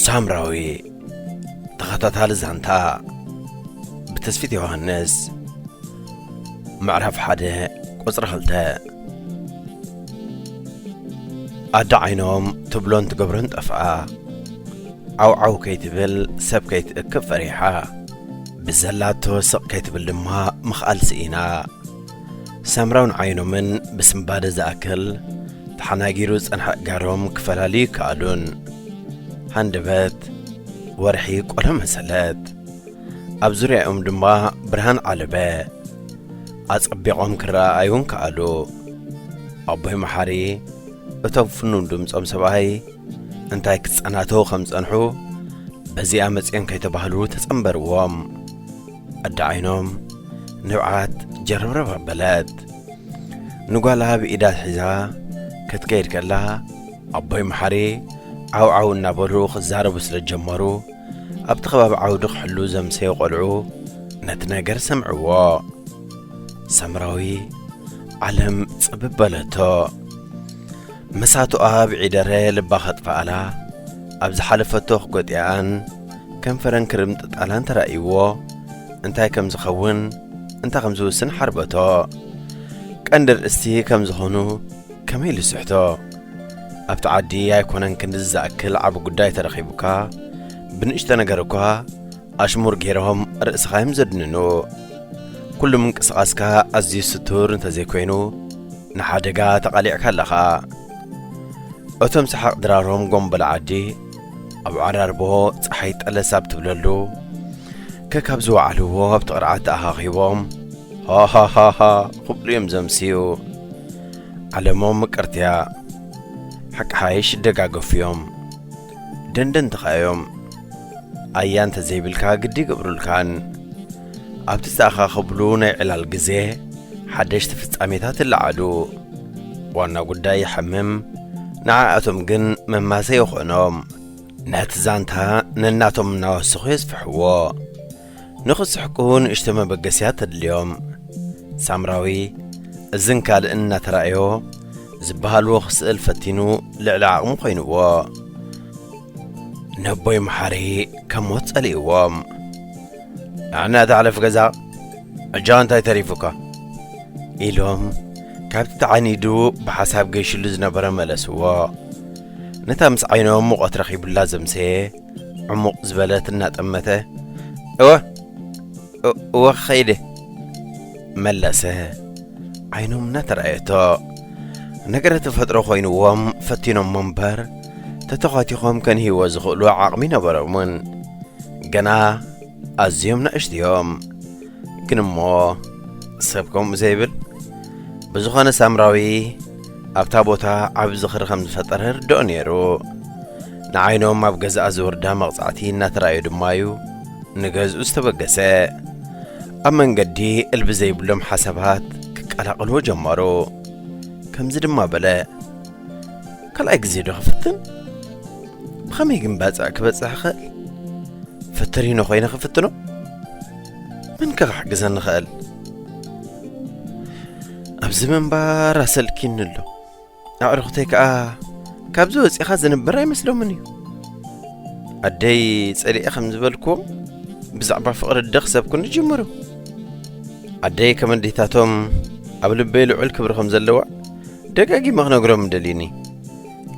ሳምራዊ ተኸታታሊ ዛንታ ብተስፊት ዮሃንስ ምዕራፍ ሓደ ቁጽሪ ክልተ። ኣደ ዓይኖም ትብሎን ትገብሮን ጠፍኣ። ዓው ዓው ከይትብል ሰብ ከይትእክብ ፈሪሓ። ብዘላቶ ስቕ ከይትብል ድማ ምኽኣል ስኢና። ሳምራውን ዓይኖምን ብስንባደ ዝኣክል ተሓናጊሩ ዝጸንሐ ኣእጋሮም ክፈላልዩ ይከኣሉን። ሃንደበት ወርሒ ቆሎ መሰለት። ኣብ ዙርያኦም ድማ ብርሃን ዓለበ። ኣጸቢቖም ክረኣዩን ከኣሉ። ኣቦይ መሓሪ እቶም ፍኑን ድምጾም ሰብኣይ እንታይ ክጸናተው ከም ዝጸንሑ በዚኣ መጺኦም ከይተባህሉ ተጸንበርዎም። ኣደ ዓይኖም ንብዓት ጀረብረብ ኣበለት። ንጓላ ብኢዳ ሒዛ ክትከይድ ከላ ኣቦይ መሓሪ ዓው ዓው እናበሉ ክዛረቡ ስለ ጀመሩ ኣብቲ ከባቢ ዓውዲ ክሕሉ ዘምሰዩ ቆልዑ ነቲ ነገር ሰምዕዎ። ሰምራዊ ዓለም ጽብብ በለቶ። መሳቱኣ ብዒደረ ልባ ከጥፍኣላ ኣብ ዝሓለፈቶ ክጎጢኣን ከንፈረን ክርምጥጣላን ተራእይዎ እንታይ ከም ዝኸውን እንታይ ከም ዝውስን ሓርበቶ። ቀንዲ ርእስቲ ከም ዝኾኑ ከመይ ልስሕቶ? ኣብቲ ዓዲ ኣይኮነን ክንድዚ ዝኣክል ዓቢ ጉዳይ ተረኺቡካ ብንእሽቶ ነገር እኳ ኣሽሙር ገይሮም ርእስኻ እዮም ዘድንኑ። ኩሉ ምንቅስቓስካ ኣዝዩ ስቱር እንተዘይኮይኑ ንሓደጋ ተቓሊዕካ ኣለኻ። እቶም ሰሓቕ ድራሮም ጎምበል ዓዲ ኣብ ዓራርቦ ጸሓይ ጠለስ ኣብ ትብለሉ ከካብ ዝወዓልዎ ኣብቲ ቅርዓት ተኣኻኺቦም ሃሃሃሃ ክብሉ እዮም ዘምስዩ። ዓለሞም ምቅርትያ ሓቂ ሓይሽ ይደጋገፉ እዮም። ደንደንትኻ እዮም። ኣያ እንተዘይብልካ ግዲ ይገብሩልካን። ኣብቲ ዝተኣኻኸብሉ ናይ ዕላል ግዜ ሓደሽቲ ፍጻሜታት ይለዓሉ። ዋና ጉዳይ ይሓምም፣ ንዓኣቶም ግን መማሰ ይኾኖም። ነቲ ዛንታ ነናቶም እናወሰኹ የስፍሕዎ። ንኽስሕቁ ንእሽቶ መበገስያ ተድልዮም። ሳምራዊ እዝን ካልእን እናተራእዮ ዝበሃልዎ ክስእል ፈቲኑ ልዕሊ ዓቕሙ ኮይንዎ። ነቦይ መሓሪ ከም ሞት ጸሊእዎም። ንዓና እቲ ሓለፍ ገዛ ዕጃ እንታይ ተሪፉካ? ኢሎም ካብቲ ተዓኒዱ ብሓሳብ ገይሽሉ ዝነበረ መለስዎ። ነታ ምስ ዓይኖም ሙቐት ረኺቡላ ዘምሰየ ዕሙቕ ዝበለት እናጠመተ፣ እወ፣ እ-፣ እወ ኸይደ መለሰ። ዓይኖም እናተራእየቶ። ነገረ ተፈጥሮ ኮይንዎም ፈቲኖሞ እምበር ተተዃቲኾም ከንህይዎ ዝኽእሉ ዓቕሚ ነበሮምን። ገና ኣዝዮም ናእሽቱ እዮም። ግን እሞ ሰብ ከምኡ ዘይብል። ብዝኾነ ሳምራዊ ኣብታ ቦታ ዓቢ ዝኽሪ ከም ዝፈጠረ ርድኦ ነይሩ። ንዓይኖም ኣብ ገዛኣ ዝወርዳ መቕጻዕቲ እናተራእዩ ድማ እዩ ንገዝኡ ዝተበገሰ። ኣብ መንገዲ እልቢ ዘይብሎም ሓሳባት ክቀላቕልዎ ጀመሩ። ከምዚ ድማ በለ፣ ካልኣይ ግዜ ዶ ክፍትን? ብኸመይ ግን ባጽዕ ክበጽሕ ይኽእል? ፈተሪኖ ኮይነ ክፍትኖ? መን ከ ክሕግዘኒ ይኽእል? ኣብዚ ምንባር ኣሰልኪኒ ኣሎ። ኣዕሩኽተይ ከኣ ካብዚ ወጺኻ ዝንበር ኣይመስሎምን እዩ። ኣደይ ጸሊኤ ከም ዝበልኩዎም ብዛዕባ ፍቕሪ ኣደ ክሰብኩኒ ጅምሩ። ኣደይ ከም ኣዴታቶም ኣብ ልበይ ልዑል ክብሪ ከም ዘለዋ ደጋጊመ ክነግሮም ደልዩኒ።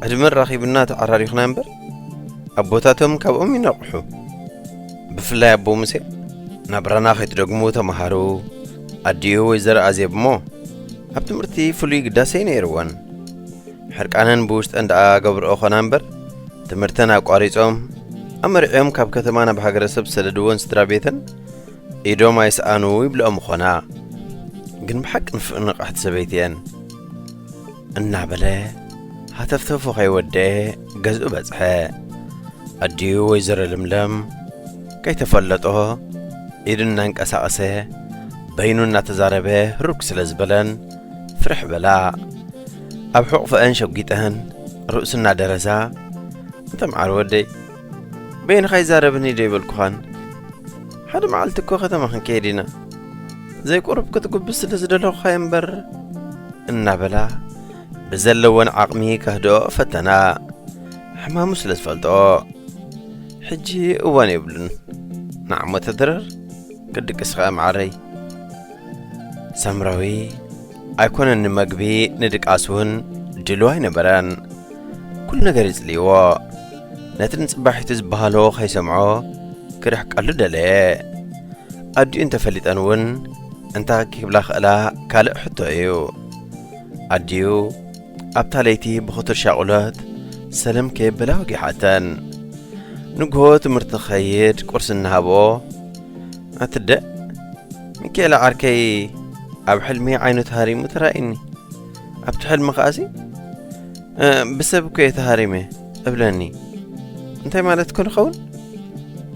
ዕድመ ራኺብና ተዓራሪኽና እምበር ኣቦታቶም ካብኦም ይነቕሑ። ብፍላይ ኣቦ ሙሴ ናብራና ከይትደግሙ ተመሃሩ። ኣዲኡ ወይዘሮ ኣዜብ እሞ ኣብ ትምህርቲ ፍሉይ ግዳሰ ነይርወን። ሕርቃነን ብውሽጠን ደኣ ገብርኦ ኾና እምበር ትምህርተን ኣቋሪጾም ኣመርዕዮም ካብ ከተማ ናብ ሃገረሰብ ዝሰደድወን ስድራ ቤተን ኢዶም ኣይሰኣኑ ይብልኦም ኾና። ግን ብሓቂ ንፍዕ ንቕሕቲ ሰበይቲ እየን እናበለ ሃተፍተፉ ከይወደአ ገዝኡ በጽሐ። ኣዲኡ ወይዘሮ ለምለም ከይተፈለጦ ኢዱ እናንቀሳቐሰ በይኑ እናተዛረበ ህሩግ ስለ ዝበለን ፍርሕ በላ። ኣብ ሕቑፈአን ሸጒጠን ርእሱ እናደረዛ፣ "እንተ መዓር ወደይ፣ በይንኻ ይዛረብኒ ዶ ይበልኩኻን? ሓደ መዓልቲ እኮ ከተማ ክንከይድ ኢና። ዘይቁሩብ ክትጉብዝ ስለ ዝደለኹኻ እየ እምበር" እናበላ ብዘለወን ዓቕሚ ከህድኦ ፈተና። ሕማሙ ስለ ዝፈልጦ። ሕጂ እዋን የብሉን። ንዓሞ ተደረር፣ ክትድቅስ ኸኣ መዓረይ። ሳምራዊ ኣይኮነን ንመግቢ ንድቃስ እውን ድሉው ኣይነበረን። ኩሉ ነገር ይጽልይዎ። ነቲ ንጽባሒቱ ዝበሃሎ ከይሰምዖ ክርሕቀሉ ደለየ። ኣዲኡ እንተፈሊጠን እውን እንታይ ክብላ ክእላ ካልእ ሕቶ እዩ። ኣዲኡ ኣብታ ለይቲ ብኽቱር ሻቑሎት ሰለም ከየበላ ወጊሓተን። ንግሆ ትምህርቲ ክኸይድ ቁርሲ እናሃብኦ፣ ኣትደእ ሚካኤል ዓርከይ፣ ኣብ ሕልሚ ዓይኑ ተሃሪሙ ተራእዩኒ። ኣብቲ ሕልሚ ከኣሲ፣ "እ፣ ብሰብ እኮ እየ ተሃሪመ" እብለኒ። እንታይ ማለት ኮን ይኸውን?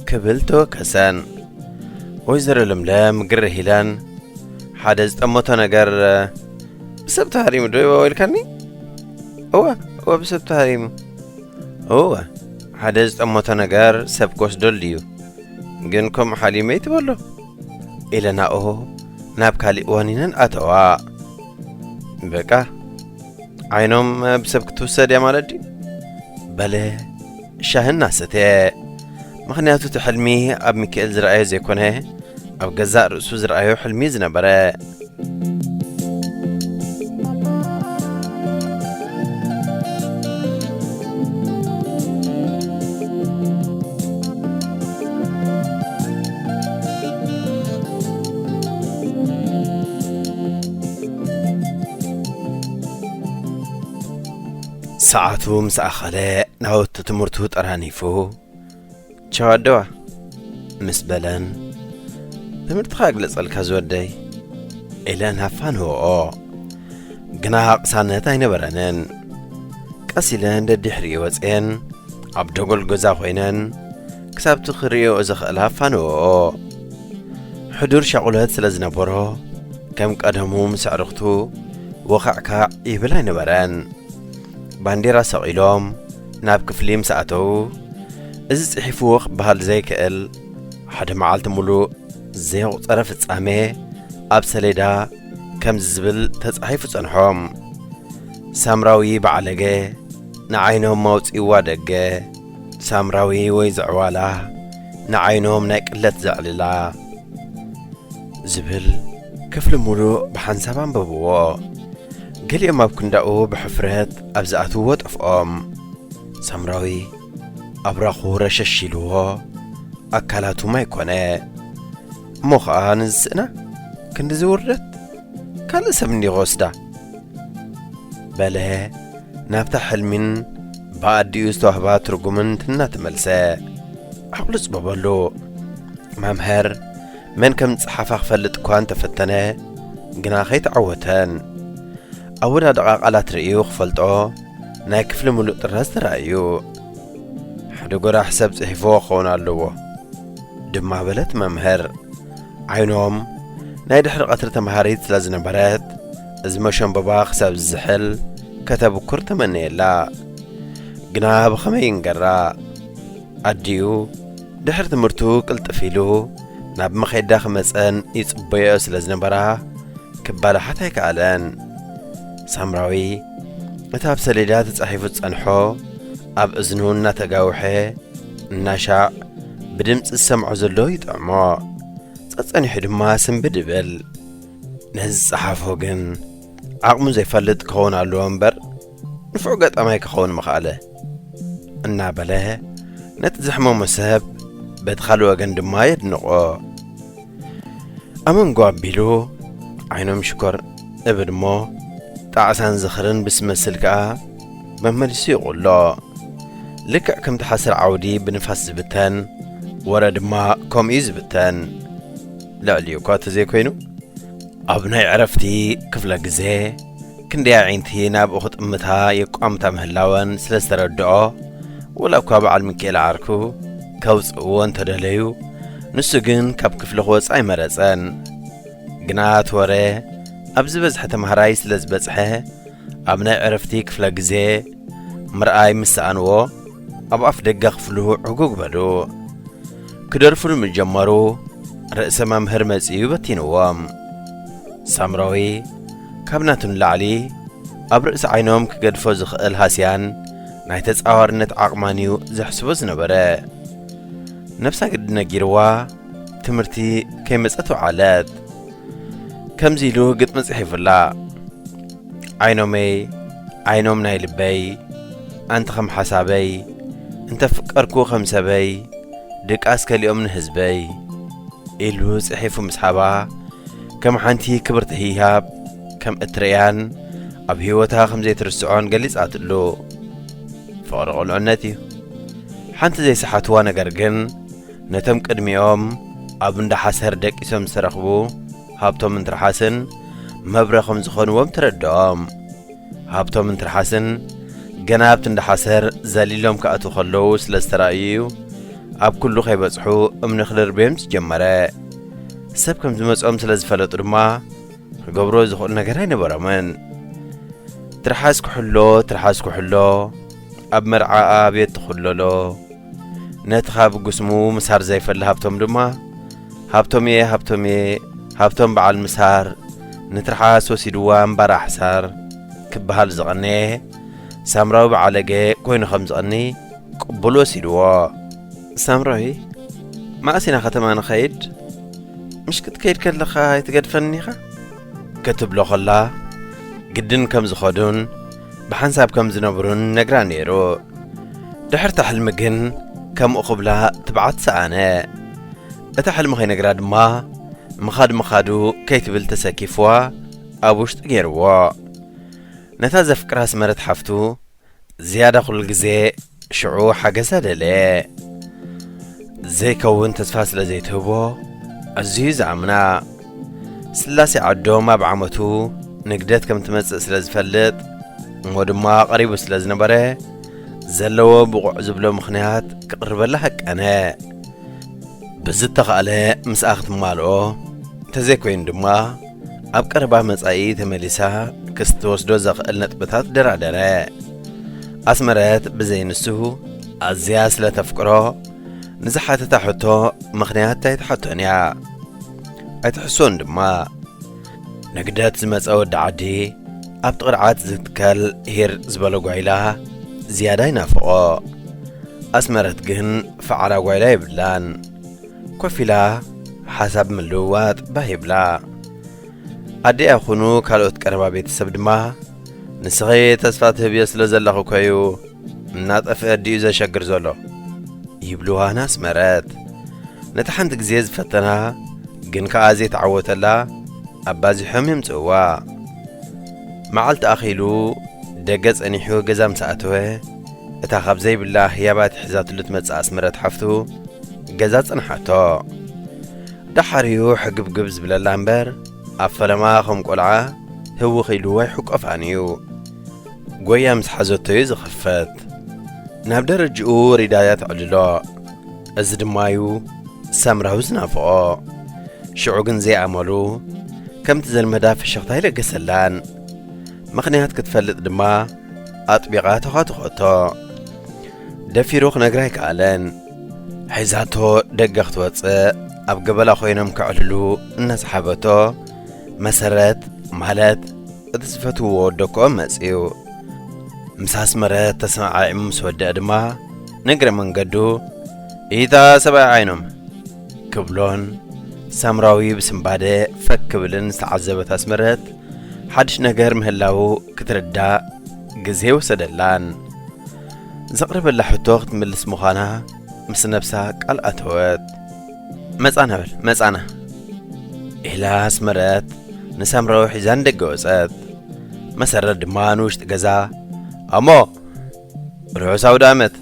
ክብል ተወከሰን። ወይዘሮ ለምለም ግርህ ኢለን፣ "ሓደ ዝጠመቶ ነገር ብሰብ ተሃሪሙ ዶ ኢልካኒ?" "እወ፣ እወ፣ ብሰብ ተሃሪሙ።" "እወ፣ ሓደ ዝጠመቶ ነገር ሰብ ክወስደሉ ድዩ? ግን ከምኡ ሓሊመ ይትበሎ?" ኢለናኦ ናብ ካሊእ ዋኒነን ኣተዋ። "በቃ፣ ዓይኖም ብሰብ ክትውሰድ እያ ማለት ድዩ?" በለ ሻሂ እናሰተ። ምኽንያቱ እቲ ሕልሚ ኣብ ሚካኤል ዝረኣዮ ዘይኮነ፣ ኣብ ገዛእ ርእሱ ዝረኣዮ ሕልሚ ዝነበረ። ሰዓቱ ምስ ኣኸለ ናውቲ ትምህርቱ ጠራኒፉ፣ "ቻው ኣደዋ" ምስ በለን፣ "ትምህርትኻ ግለጸልካ ዝወደይ" ኢለን ኣፋንወኦ። ግና ቅሳነት ኣይነበረንን። ቀስ ኢለን ደድሕሪኡ ወፅኤን ኣብ ደጎል ገዛ ኮይነን ክሳብቲ ክርእዮ ዝኽእል ኣፋንወኦ። ሕዱር ሻቑለት ስለ ዝነበሮ ከም ቀደሙ ምስ ኣዕርኽቱ ወኻዕካዕ ይብል ኣይነበረን። ባንዴራ ሰቒሎም ናብ ክፍሊ ምስ ኣተዉ፣ እዚ ጽሒፍዎ ክበሃል ዘይክእል ሓደ መዓልቲ ሙሉእ ዘየቑጸረ ፍጻሜ ኣብ ሰሌዳ ከምዚ ዝብል ተጻሒፉ ጸንሖም። ሳምራዊ በዓለገ ንዓይኖም ኣውጺእዋ ደገ፣ ሳምራዊ ወይ ዘዕዋላ ንዓይኖም ናይ ቅለት ዘዕልላ። ዝብል ክፍሊ ሙሉእ ብሓንሳብ ኣንበብዎ። ገሊኦም ኣብ ክንዳኡ ብሕፍረት ኣብ ዝኣትውዎ ጠፍኦም። ሳምራዊ ኣብራኹ ረሸሽ ኢልዎ፣ ኣካላቱ ማይ ኮነ። እሞ ኸኣ ንዝስእና ክንድዚ ውርደት ካልእ ሰብ እንዲዩ ክወስዳ? በለ ናብታ ሕልሚን ብኣዲኡ ዝተዋህባ ትርጉምን እናተመልሰ። ኣቑልጽ በበሉ። መምህር መን ከም ዝጸሓፋ ክፈልጥ እኳ እንተፈተነ፣ ግና ከይተዓወተን። ኣወዳድቓ ቃላት ርእዩ ክፈልጦ ናይ ክፍሊ ምሉእ ጥራዝ ተራእዩ። "ሓደ ጎራሕ ሰብ ጽሒፍዎ ክኸውን ኣለዎ" ድማ በለት መምህር። ዓይኖም ናይ ድሕሪ ቀትሪ ተምሃሪት ስለ ዝነበረት፣ እዚ መሸንበባ ክሳብ ዝዝሕል ከተብኩር ተመነየላ። ግና ብኸመይ ይንገራ? ኣዲኡ ድሕሪ ትምህርቱ ቅልጥፍ ኢሉ ናብ መኼዳ ክመጸን ይጽበዮ ስለ ዝነበራ፣ ክባላሓት ኣይከኣለን። ሳምራዊ እቲ ኣብ ሰሌዳ ተጻሒፉ ዝጸንሖ ኣብ እዝኑ እናተጋውሐ፣ እናሻዕ ብድምጺ ዝሰምዖ ዘሎ ይጥዕሞ። ጸጸኒሑ ድማ ስንብድ ይብል። ነዚ ዝጸሓፎ ግን ዓቕሙ ዘይፈልጥ ክኸውን ኣለዎ እምበር፣ ንፉዕ ገጣማይ ክኸውን ምኽኣለ። እናበለ ነቲ ዘሕመሞ ሰብ በቲ ካልእ ወገን ድማ የድንቖ። ኣብ መንጎ ኣቢሉ ዓይኖም ሽኮር እብል እሞ፣ ጣዕሳን ዝኽርን ብስመስል ከኣ መመሊሱ ይቑሎ። ልክዕ ከምቲ ሓሰር ዓውዲ ብንፋስ ዝብተን፣ ወረ ድማ ከምኡ እዩ ዝብተን። ልዕሊኡ እኳ ተዘይኮይኑ፣ ኣብ ናይ ዕረፍቲ ክፍለ ግዜ ክንደይ ኣዒንቲ ናብኡ ክጥምታ የቋምታ ምህላወን ስለ ዝተረድኦ፣ ወላ እኳ በዓል ሚካኤል ዓርኩ ከውጽእዎ እንተደለዩ፣ ንሱ ግን ካብ ክፍሊ ክወጽእ ኣይመረጸን። ግና እቲ ወረ ኣብ ዝበዝሐ ተምሃራይ ስለ ዝበጽሐ፣ ኣብ ናይ ዕረፍቲ ክፍለ ግዜ ምርኣይ ምስ ሰኣንዎ፣ ኣብ ኣፍ ደገ ክፍሉ ዕጉግ በሉ። ክደርፉ ንምጀመሩ፣ ርእሰ መምህር መጺኡ በቲንዎም። ሳምራዊ ካብ ናቱ ንላዕሊ ኣብ ርእሲ ዓይኖም ክገድፎ ዝኽእል ሃስያን ናይ ተጻዋርነት ዓቕማን እዩ ዘሕስቦ ዝነበረ። ነብሳ ግዲ ነጊርዋ ትምህርቲ ከይመጸት ውዓለት። ከምዚ ኢሉ ግጥሚ ጽሒፉላ። ዓይኖመይ፣ ዓይኖም ናይ ልበይ፣ ኣንቲ ከም ሓሳበይ፣ እንተ ፍቀርኩ ከም ሰበይ፣ ድቃስ ከሊኦም ንህዝበይ ኢሉ ጽሒፉ ምስ ሃባ፣ ከም ሓንቲ ክብርቲ ህያብ ከም እትርእያን ኣብ ህይወታ ከም ዘይትርስዖን ገሊጻትሉ። ፍቕሪ ቁልዕነት እዩ። ሓንቲ ዘይሰሓትዋ ነገር ግን፣ ነቶም ቅድሚኦም ኣብ እንዳ ሓሰር ደቂሶም ዝተረኽቡ ሃብቶምን ትርሓስን መብረ ከም ዝኾንዎም ተረድኦም። ሃብቶምን ትርሓስን ገና ኣብቲ እንዳ ሓሰር ዘሊሎም ክኣትዉ ከለዉ ስለ ዝተራእዩ፣ ኣብ ኩሉ ከይበጽሑ እምኒ ክድርብዮም ዝጀመረ። ሰብ ከም ዝመጾም ስለ ዝፈለጡ ድማ፣ ክገብሮ ዝኽእሉ ነገር ኣይነበሮምን። ትርሓስ ክሕሎ፣ ትርሓስ ክሕሎ፣ ኣብ መርዓኣ ቤት ትኹለሎ። ነቲ ካብ ጉስሙ ምሳር ዘይፈሊ ሃብቶም ድማ፣ ሃብቶምየ፣ ሃብቶምየ፣ ሃብቶም በዓል ምሳር፣ ንትርሓስ ወሲድዋ እምባር ኣሕሳር ክበሃል ዝቐነየ፣ ሳምራዊ በዓለገ ኮይኑ ከም ዝቐኒ ቅቡል ወሲድዎ። ሳምራዊ፣ መኣስ ኢና ከተማ ንኸይድ? ምሽ ክትከይድ ከለኻ ኣይትገድፈኒ ኢኻ? ክትብሎ ከላ፣ ግድን ከም ዝኸዱን ብሓንሳብ ከም ዝነብሩን ነግራ ነይሩ። ድሕርታ ሕልሚ ግን ከምኡ ክብላ ትብዓት ሰኣነ። እታ ሕልሚ ከይነግራ ድማ፣ ምኻድ ምኻዱ ከይትብል ተሰኪፍዋ ኣብ ውሽጢ ገይርዎ። ነታ ዘፍቅራ ኣስመረት ሓፍቱ ዝያዳ ኩሉ ግዜ ሽዑ ሓገዛ ደለየ። ዘይከውን ተስፋ ስለ ዘይትህቦ ኣዝዩ ዝኣምና። ስላሴ ዓዶም ኣብ ዓመቱ ንግደት ከም ትመጽእ ስለ ዝፈልጥ፣ እሞ ድማ ቀሪቡ ስለ ዝነበረ፣ ዘለዎ ብቑዕ ዝብሎ ምኽንያት ክቕርበላ ሃቀነ። ብዝተኻእለ ምስኣ ክትማልኦ፣ እንተዘይኮይኑ ድማ ኣብ ቀረባ መጻኢ ተመሊሳ ክስትወስዶ ዘኽእል ነጥብታት ደራደረ። ኣስመረት ብዘይ ንሱ ኣዝያ ስለ ተፍቅሮ፣ ንዝሓተታ ሕቶ ምኽንያት ኣይትሓቶን እያ። ኣይትሕስዎን ድማ። ንግደት ዝመጸ ወዲ ዓዲ ኣብቲ ቅርዓት ዝትከል ሂር ዝበሎ ጓይላ ዝያዳ ይናፍቖ። ኣስመረት ግን ፈዓራ ጓይላ የብላን። ኮፍ ኢላ ሓሳብ ምልውዋጥ ባህ ይብላ። ኣደኣ ኩኑ ካልኦት ቀረባ ቤተሰብ ድማ፣ "ንስኺ ተስፋ ትህብዮ ስለ ዘለኺ እኮ እዩ፣ እናጠፍአ ድዩ ዘሸግር ዘሎ?" ይብልዋ ንኣስመረት። ነቲ ሓንቲ ግዜ ዝፈተና ግን ከኣ ዘይተዓወተላ ኣባዚሖም የምጽእዋ። መዓልቲ ኣኺሉ ደገ ጸኒሑ ገዛ ምስ ኣተወ፣ እታ ካብ ዘይብላ ህያባት ሒዛትሉ ትመጽእ ኣስመረት ሓፍቱ ገዛ ጸንሓቶ። ደሓሪኡ ሕግብግብ ዝብለላ እምበር፣ ኣብ ፈለማ ከም ቆልዓ ህውኽ ኢሉ ኣይሕቆፋን እዩ። ጎያ ምስ ሓዘቶ እዩ ዝኸፈት። ናብ ደረጅኡ ወሪዳ እያ ተዕልሎ። እዚ ድማ እዩ ሳምራዊ ዝናፍቖ። ሽዑ ግን ዘይኣመሉ፣ ከምቲ ዘልመዳ ፍሽኽታ ኣይለገሰላን። ምኽንያት ክትፈልጥ ድማ ኣጥቢቓ ተዃትኾቶ። ደፊሩ ክነግራ ኣይከኣለን። ሒዛቶ ደገ ክትወጽእ ኣብ ገበላ ኮይኖም ከዕልሉ እናሰሓበቶ፣ መሰረት ማለት እቲ ዝፈትውዎ ወደኮኦም መጽዩ። ምስ ኣስመረት ተሰማዓዒሙ ምስ ወደአ ድማ፣ ንእግረ መንገዱ፣ "ኢታ ሰብኣይ ዓይኖም" ክብሎን ሳምራዊ ብስምባደ ፈክ ክብልን ዝተዓዘበት ኣስመረት፣ ሓድሽ ነገር ምህላዉ ክትርዳእ ግዜ ወሰደላን። ዘቕረበላ ሕቶ ክትምልስ ምዃና ምስ ነብሳ ቃል ኣተወት። "መጻና በል፣ መጻና" ኢላ ኣስመረት ንሳምራዊ ሒዛ ንደገ ወጸት። መሰረት ድማ ንውሽጢ ገዛ፣ "ኣሞ ርሑስ ኣውደ ኣመት"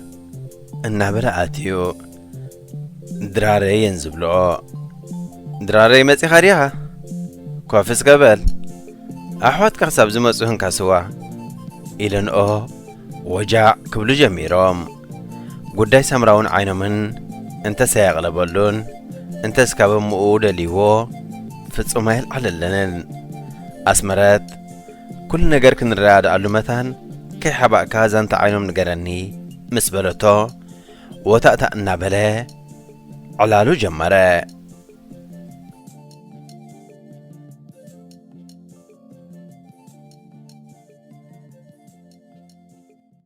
እናበለ ኣትዩ። ድራረይ እየን ዝብልኦ። "ድራረይ መጺኻ ዲኻ? ኮፍ እስከ በል። ኣሕዋትካ ክሳብ ዝመጹ ህንካ ስዋ" ኢለንኦ ወጃዕ ክብሉ ጀሚሮም። ጉዳይ ሳምራውን ዓይኖምን እንተስ ኣየቕለበሉን እንተስ ካብ እምኡ ደልይዎ ፍጹም ኣየልዓለለንን። ኣስመረት፣ "ኩሉ ነገር ክንረዳድኣሉ መታን ከይሓባእካ ዛንታ ዓይኖም ንገረኒ" ምስ በለቶ፣ ወታእታ እናበለ ዕላሉ ጀመረ።